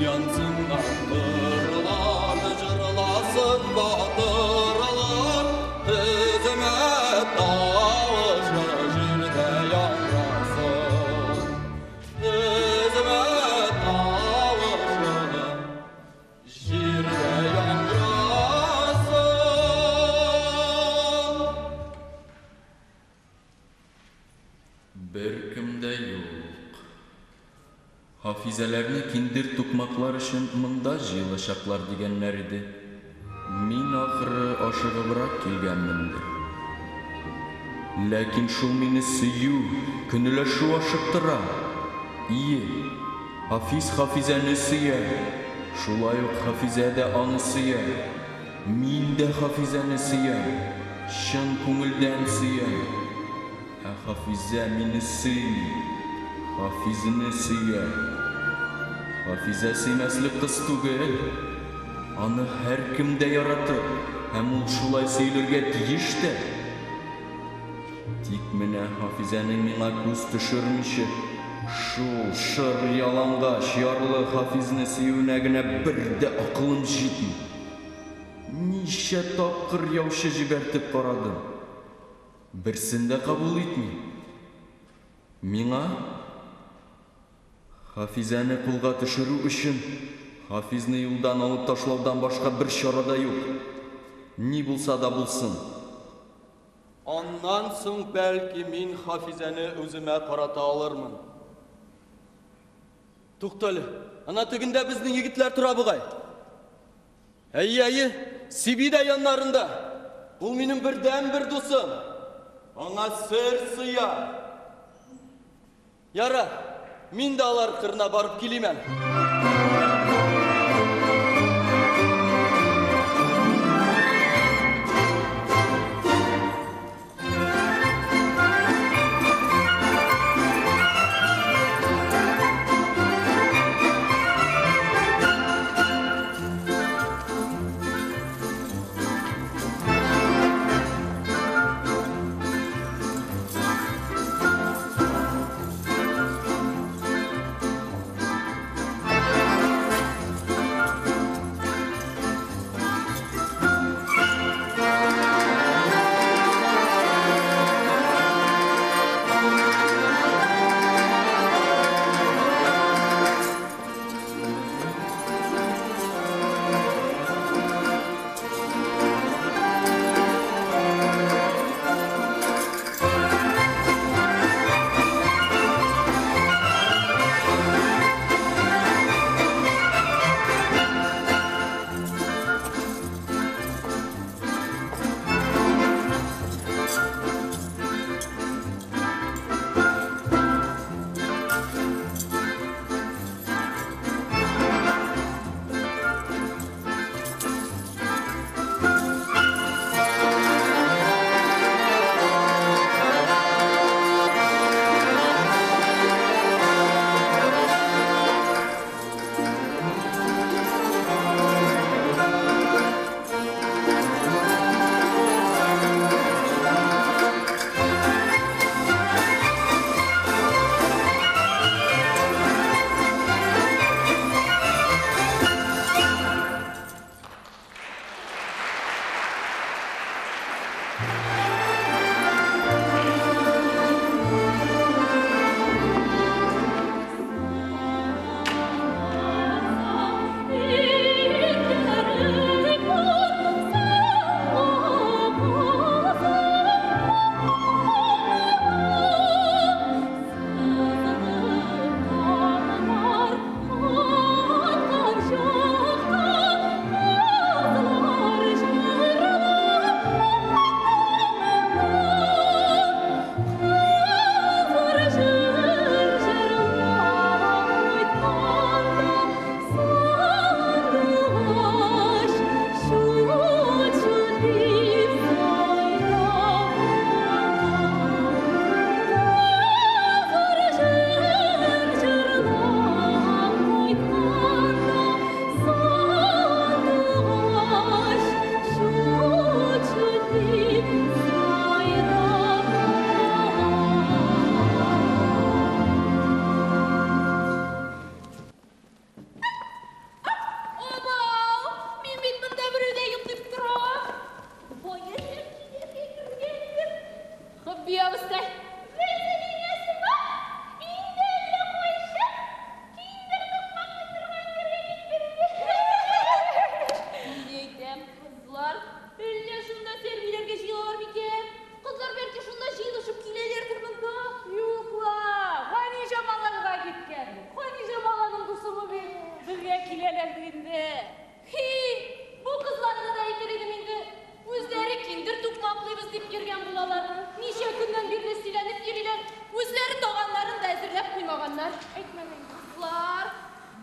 Yansınlar kırlar, cırlasın batırlar. Hizmet davuşı jirde yanrasın. Hizmet davuşı jirde yanrasın. Беркем дә юк. Хафизәләрне киндер тукмаклар өчен монда җыелачаклар дигәннәр иде. Мин ахры ашыгыбрак килгәнмендер. Ләкин шул мине сөю, көнләшү ашыктыра. Ие, Хафиз Хафизәне сөя. Шулай ук Хафизә дә аны сөя. Мин дә Хафизәне сөям. Чын күңелдән сөям. Ә Хафизә мине сөйми. Хафизне сөя. Хафизә сөймәслек кыз түгел. Аны һәркем дә яратыр һәм ул шулай сөелергә тиеш тә. Тик менә Хафизәнең миңа күз төшермичә, шул шыр ялангач ярлы Хафизне сөюенә генә бер дә акылым җитми. Ничә тапкыр яучы җибәртеп карадым. Берсен дә кабул итми. Миңа Хафизәне кулга төшерү өчен Хафизне юлдан алып ташлаудан башка бер чара да юк. Ни булса да булсын. Аннан соң бәлки мин Хафизәне үземә карата алырмын. Туктале, ана тегендә безнең егетләр тора бугай. Әйе, әйе, Сиби дә яннарында. Ул минем бердәнбер дусым. Аңа сер сыя. Ярар, мин дә алар кырына барып килим әле. Сафия абыстай. Безнең бар. Инде әллә кайчан киндер тукмаклый торган җиргә киттер. Мин әйтәм, кызлар, әллә шунда Сәрбиләргә җыелалар микән? Кызлар бәлки шунда җыелышып киләләрдер монда. Юк ла, Ганиҗамалларга киткән. Ганиҗамалланың дусымы бит. Бергә киләләрдер инде. Хи, бу кызларны да әйтер идем инде. Үзләре киндер тукмаклыйбыз дип йөргән булалар. Ничә көннән бирле сөйләнеп йөриләр. Үзләре таганнарын да әзерләп куймаганнар. Әйтмәдең. Кызлар,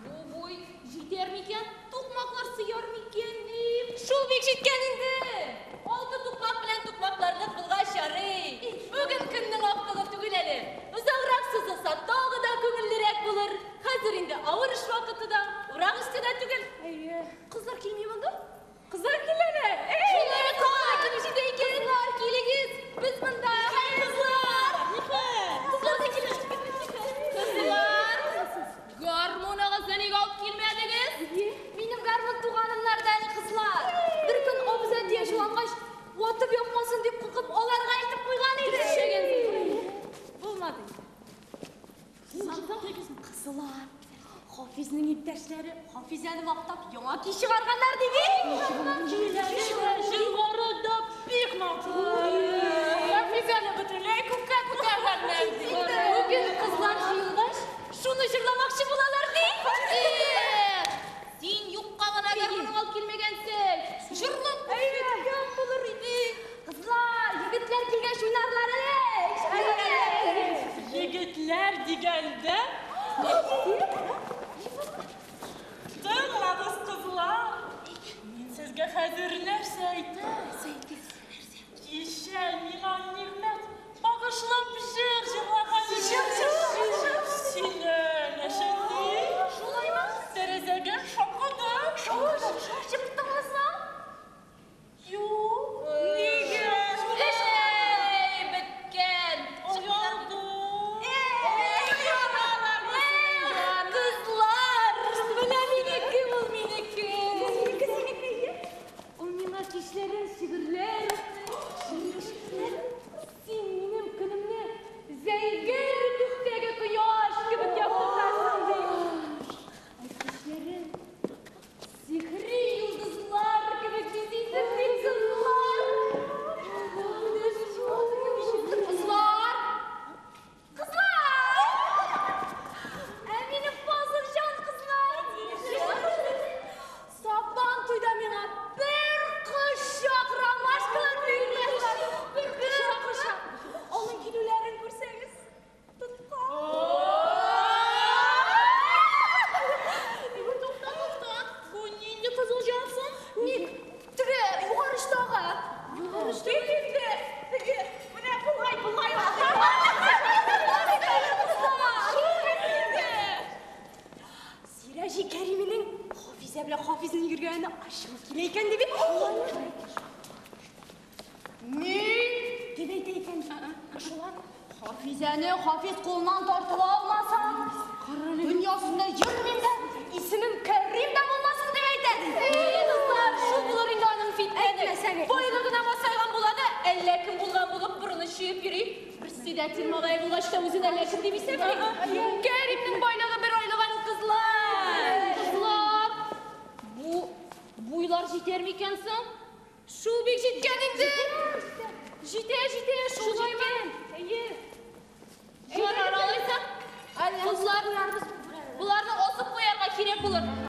бу буй җитәр микән? Тукмаклар сыяр микән дип. Шул бик җиткән инде. Алты тукмак белән тукмакларлык булгач ярый. Бүген көннең актыгы түгел әле. Озаграк сузылса, тагы да күңеллерәк булыр. Хәзер инде авыр эш вакыты да, урак өсте дә түгел. Әйе. Кызлар килми монда? Кызлар киләләр. Шулары тагы килеп җитә икән. Кызлар, килегез. Без монда. Кызлар. Кызлар да килеп Кызлар, гармоныгызны нигә алып килмәдегез? Минем гармун туганымнарда әле, кызлар. Бер көн абзый ачулангач, ватып япмасын дип куркып, аларга әйтеп куйган иде. Булмады. Кызлар, Хафизның иптәшләре Хафизәне мактап яңа көй чыгарганнар диде. Җырлары да бик матур. Хафизәне бөтенләй күккә күтәргәннәр. Бүген кызлар җыелгач, шуны җырламакчы булалар ди. Син юкка гына гармуның алып килмәгәнсең. Җырлап әйткән булыр иде. Кызлар, егетләр килгәч уйнарлар әле. Егетләр дигәндә, тыңлагыз, кызлар. Мин сезгә хәзер нәрсә әйтәм? Кичә миңа Нигъмәт багышлап җыр җырлаган иде. Сөйләнәшенди. Шулаймы? Тәрәзәгә шакыды. Шашып тыңласаң? Юк. Нигә? Эй, беткән. Оялды. Кызлар, менә минеке ул, минеке. Синеке, синеке, иә. Ул миңа кичләрен шигырьләр укый. Син минем көнемне зәңгәр күктәге кояш кебек яктыртасың, ди. Ә кичләрен сихри йолдызлар кебек бизисең, ди, кызлар. Кызлар! Кызлар! Ә минем Фазылҗан, кызлар! Сабан туйда миңа бер кочак ромашкалар бирде. Бер кочак. Аның килүләрен күрсәгез, тоткан. Тукта, тукта. Бу нинди Фазылҗан соң? Ник? Теге югары очтагы. Югары очта инде. Теге, менә болай, болай. Шул инде. Сираҗи Кәрименең Хафизә белән Хафизның йөргәненә ачуы килә икән ди бит. Ни? Дип әйтә икән. Шулар Хафизәне Хафиз кулыннан тартып алмасам, дөньясында йөрмим дә, исемем Кәрим дә булмасын дип әйтә ди. Эй, кызлар, шул булыр инде аның фитнәне. Әйтмәсәң. Байлыгына масайган була да, әллә кем булган булып борыны чөеп йөри. Председатель малай булгач та үзен әллә кем дип исәпли. Кәримнең байлыгы бер айлык аның, кызлар. Кызлар, бу буйлар җитәр микән соң? Шул бик җиткән инде. Җитә, җитә, шул җиткән. Әйе.